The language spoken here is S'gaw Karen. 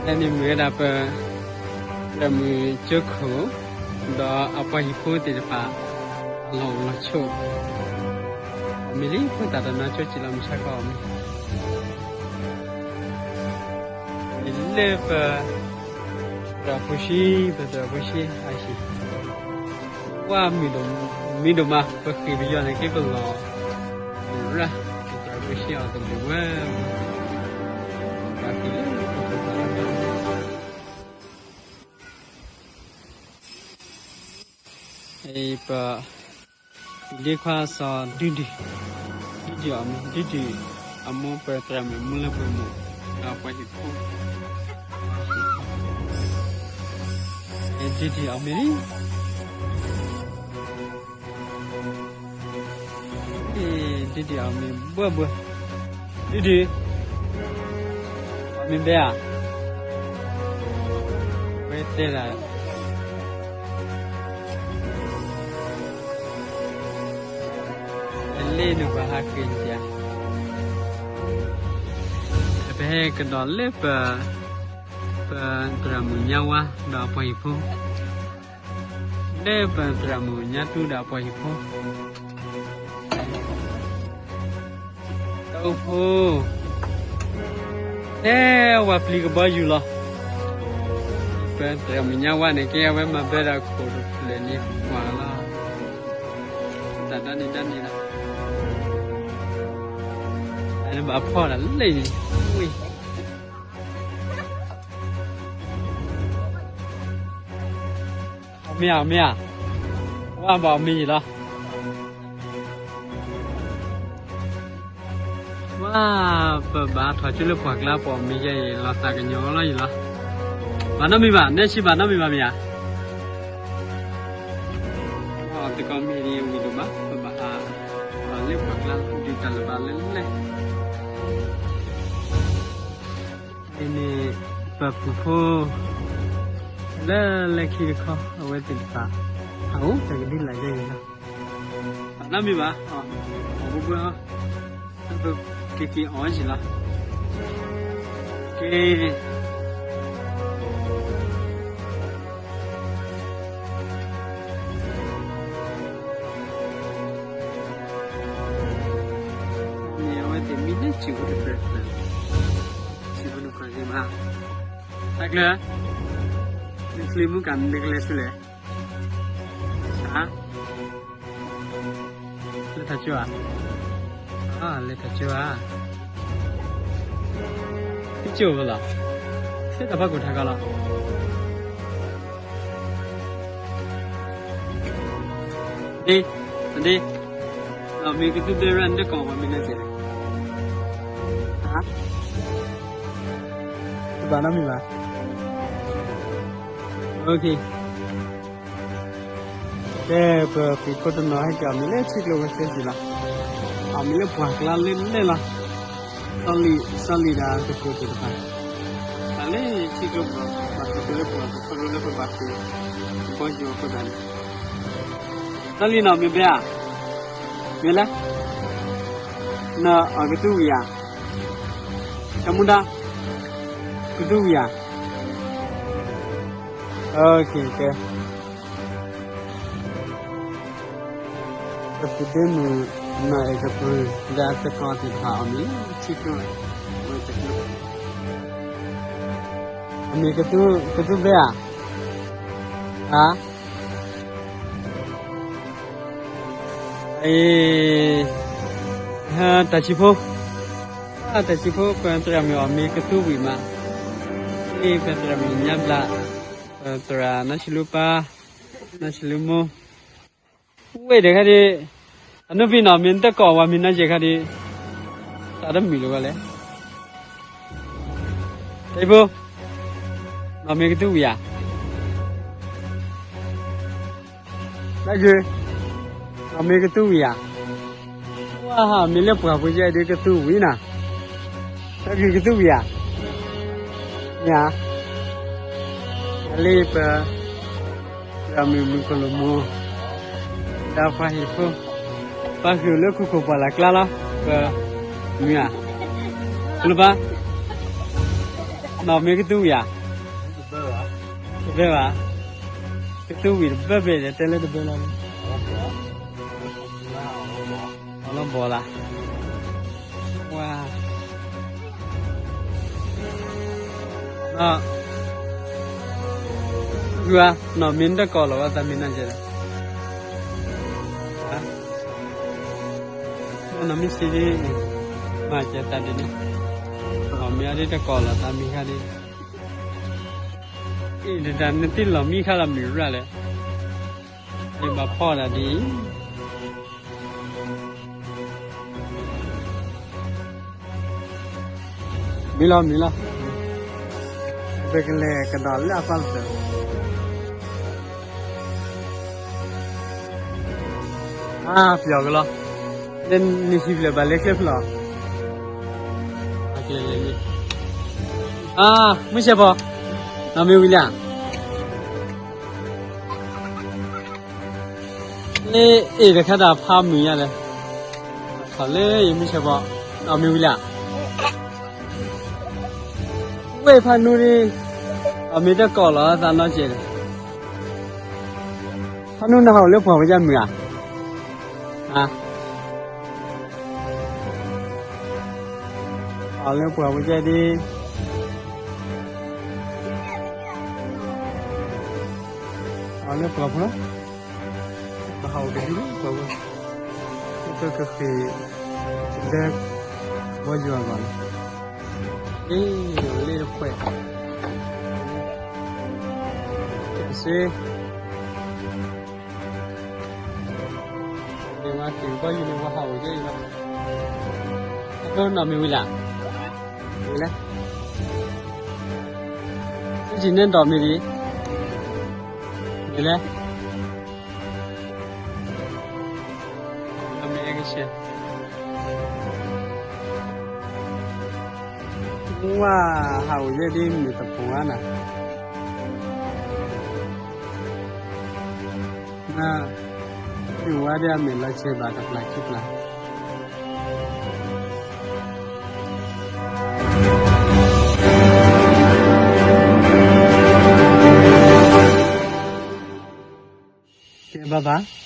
ဖဲန့ၣ်မ့ၢ်ဝဲဒၣ်ပ သရၣ်မုၣ်ကၠိခိၣ် ဒီးအပှၤဟံၣ်ဖိသ့ၣ်တဖၣ် အလီၢ်အိၣ်လီၢ်ဆိး အီၣ်မ့ၤလံဖိသၣ်တနီၤ ကၠိကံလီၤမုၢ်ဆါခီအီၣ်မ့ၤ လၢပ သရၣ်ဖိဆှံ ပသရၣ်ဖိဆှံအဟံၣ် ဝါမုာ်ဒိၣ်မး ပဃ့ၢ်ပယီၤန့ၣ်က့ ပလီၢ်ရၢ် ပသရၣ်ဖိဆှံအီၤတဘျုးဝဲ ပ ဒ့ခွါစီၤဒုဒုၣ်, ဒုဒုၣ်အီၣ်မ့ၤ, ဒုဒုၣ်အမိၢ်ပသရၣ်မုၣ်မူလၢပှဲၤမိၢ်, ဒီးပှၤဟံၣ်ဖိ, ဒုဒုၣ်အီၣ်မ့ၤလံ, ဒုဒုၣ်အီၣ်မ့ၤဘှီဘှီ, ဒုဒုၣ်, အီၣ်မ့ၤဘဲဧါ, ဝဲတဲဒၣ် လၢနကွၢ်ဟးက့ၤန့ၣ်ဧါ, ပဟဲကဒီးလၢပ ပသရၣ်မုၣ်ညါဝါဒီးအပှၤဟံၣ်ဖိ, လၢပသရၣ်မုၣ်ညါတူဒီးအပှၤဟံၣ်ဖိ, တၢ်အိၣ်ဖှိၣ်, တဲဝဲပျံၤကဘီယူၤလီၤ, ပသရၣ်မုၣ်ညါဝါန့ၣ်က့ အဝဲမၤဘဲဒီးခိၣ်တဖျၢၣ်န့ၣ် ကွၢ်လီၤ, တၢ်ဒၣ်န့ၣ်ဒၣ်န့ၣ်လီၤ, အဘၣ်ဖီၣ်ဒၣ်လၢန့ၣ်, အီၣ်မ့ၤဧါ အီၣ်မ့ၤဧါ, ဝဲဘၣ်အီၣ်မ့ၤယံၤလီၤ, ဝဲ ပဘၣ်ထီၣ်ကၠိလၢပှၢ်ကျါ ပအီၣ်မ့ၤယဲအံၤ လီၤသးကညီၤလီၤယံၤလီၤ, ဘၣ်နီတမံၤဘၣ်, နဲဆံးဘၣ်နီတမံၤဘၣ်မ့ၢ်ဧါ, အီၣ်တကီၢ်မ့ၢ်န့ၣ်ဝံၤဒိၣ်မး ပဘၣ်ဟး လၢပှၢ်ကျါ ဒုးတၢ်လၢၤဘၣ်လၢလဲၣ် အံၤန့ၣ် ပပုၢ်ဖိ လၢလဲၤခံတခီ အဝဲသ့ၣ်တဖၣ် ဟးအိၣ်တၢ်ကဒုလာ်ယဲအံၤလီၤ, ဘၣ်နီတမံၤဘၣ်, အီၣ်ဘှီဘှီ, က့ၤက့ၤအီၣ်ယံၤလီၤ, က့ၤ န့ၣ်အဝဲသ့ၣ်မံလၢစံၣ်ဖိတဖျၢၣ်တဖျၢၣ်, စံၣ်ဖိနခွါက့ၤမး, တၢ်ကျၢၤ, နချံမူကၣ်နကလဲၤဆူလဲၣ်, ဟါ, လဲၤထီၣ်ကၠိဧါ, လဲၤထီၣ်ကၠိဧါ, ကၠိဝဲလီၤ, ဆဲတၢ်ဖးကိၣ်ထါကီလီၤ. ဒ့, ဒ့, မ့ၢ်ကသူဘဲရၣ်နတကိးပှၤမ့ၢ်နစဲး, ဟါ, ဘၣ်နီတမံၤဘၣ်, ကဲ ပပုၢ်ဖိတနီၤဟဲက့ၤအီၣ်မ့ၤလၢထံကျိဝဲသ့ၣ်လီၤ, အီၣ်မ့ၤလၢပှၢ်ကျါလၢလဲၣ်လီၤ, စီၤလံၤ, စီၤလံၤဒီးသကိးသ့ၣ်တဖၣ်, တၢ်လၢထံကျိပှၢ်, ပှၤသကိးလၢပှၢ် ပခီဖျိလၢပဘၣ်သ့ၣ်, ဘီယိၤအဃိသတးန့ၣ်, စီၤလံၤနီၢ်မ့ၢ်ဘဲဧါ, မ့ၢ်လဲၣ်, နအီၣ်ကသူဝံၤဧါ, တၢ်မူဒါ, ကသူဝံၤဧါ, ကဲ ပပုၢ်ဒ့မုၣ်နီၢ်အဲၣ်ကပၢၤ ဒီးအသကိးသ့ၣ်တဖၣ်အီၣ်မ့ၤလၢထံကျိ, ဝဲတကျိ, အမ့ၢ်ကသူဘဲဧါ, ဟါ, အ့, တၢ်ဆံးဖိ, တၢ်ဆံးဖိ ပသရၣ်မုၣ်အီၣ်မ့ၤကသူဝံၤမး, အ့ ပသရၣ်မုၣ်ညါဘျါ, ပသရၣ်နီၢ်ဆံးလူပၢ်, နီၢ်ဆံးလူမိၢ်, ဝဲဒၣ်ခါဒံး, အနီၢ်ဖံနီၢ်မ့ၢ်နတကိးဝဲမ့ၢ်နီၢ်ယဲၢ်ခါဒံး, တၢ်တမုာ်လၢၤဝဲလဲၣ်, တၢ်ဆံးဖိ, နီၢ်မ့ၢ်ကသူဝံၤဧါ တၢ်ဂ့ၤ, နီၢ်မ့ၢ်ကသူဝံၤဧါ, ဝဲမ့ၢ်လၢပှၢ်ပူၤယဲၢ်ဒုးကသူဝံၤနၤ, တၢ်ဂ့ၤကသူဝံၤဧါ, မ့ၢ်ဧါ, လၢပ သရၣ်မုၣ်မုၣ်ကလူးမူ, ဒီးပှၤဟံၣ်ဖိ, ပှၤဃုာ်လၢခိခိၣ်ပှၢ်လၢ်ကျါလီၤ, ပ, မ့ၢ်ဧါ, ကလူးပၢ် နီၢ်မ့ၢ်ကသူဝံၤဧါ, တဘၢဘၣ်, ကသူဝံၤတဘၢဘၣ်ဒီး တဲလၢတဘၢလီၤ, အလီၤဘီၣ်လၢ, ဝါ, နီၢ်, ဂုၤဧါ, နီၢ်မ့ၢ်တကိးလီၤဝဲသးမံနီၢ်ကဲး, နီၢ်မ့ၢ်ဆံးဒ်, မၤကဲးသးဒ်န့ၣ်, နီၢ်မ့ၢ်အဒ်တကိးလီၤသးမံခါဒ်, အံၤတတၢ်နတ့ၢ်လီၤမံခါလီၤမံၤရၣ်လဲၣ်, ယဘၣ်ဖီၣ်ဒၣ်ဒ်အံၤ မ့ၢ်လီၤမ့ၢ်လီၤ, ပကလဲၤကဒီးလၢအပၢ်ပသၢၣ်, အါ ပယီၤကလီၤ, လၢနဟံၣ်ဖျၢၣ်ဘၣ်လဲၤကျဲဖျၢၣ်, အါ မုၢ်ဆဲးဖီ, နီၢ်မ့ၢ်ဝံၤလံဧါ လၢအ့ၣ်တခါတၢ်ဖးမုာ်ညါလဲၣ်, ခီၣ်လၢယမုၢ်ဆဲးဖီ, နီၢ်မ့ၢ်ဝံၤလံဧါ, ဝဲၢ်ဖးနူဒ်, အမ့ၢ်တကိးလီၤသးနီၢ်ကဲးန့ၣ်, ဖးနူနဟးအိၣ်လၢပှၢ်ပူၤကမုာ်ဧါ, ဟး အိၣ်လၢပှၢ်ပူၤကဒ်, အိၣ်လၢပှၢ်ပူၤလီၤ, ပဟးအိၣ်ကဒ်လၢပှၢ်ပူၤ, တကဃ့ၢ်, လၢ, ဘီယွၤဂီၢ်န့ၣ်, အ့ၣ်, လၢတခွဲး, ကဲးစ့ မ့ၢ်ဝဲက့ၤကဘီယူၤန့ၣ် ဝဲဟးအိၣ်ကဲအံၤလီၤ, အဃိနီၢ်မ့ၢ်ဝံၤလံ, ဝံၤလံ, လၢက့ၤနဲဒီးမ့ၢ်ဒ်, မ့ၢ်လဲၣ်, အမ့ၢ်အဲကဆဲး, ဝါ, ဟးအိၣ်ယဲဒ်မ့ၢ်တပူၤဧါနၤ, န, မ့ၢ်ဝဲဒၣ်အမဲာ်လီၤဆဲးဘၣ်တပျၢ်ခံပျၢ်, ကဲဘၣ်ဘၣ်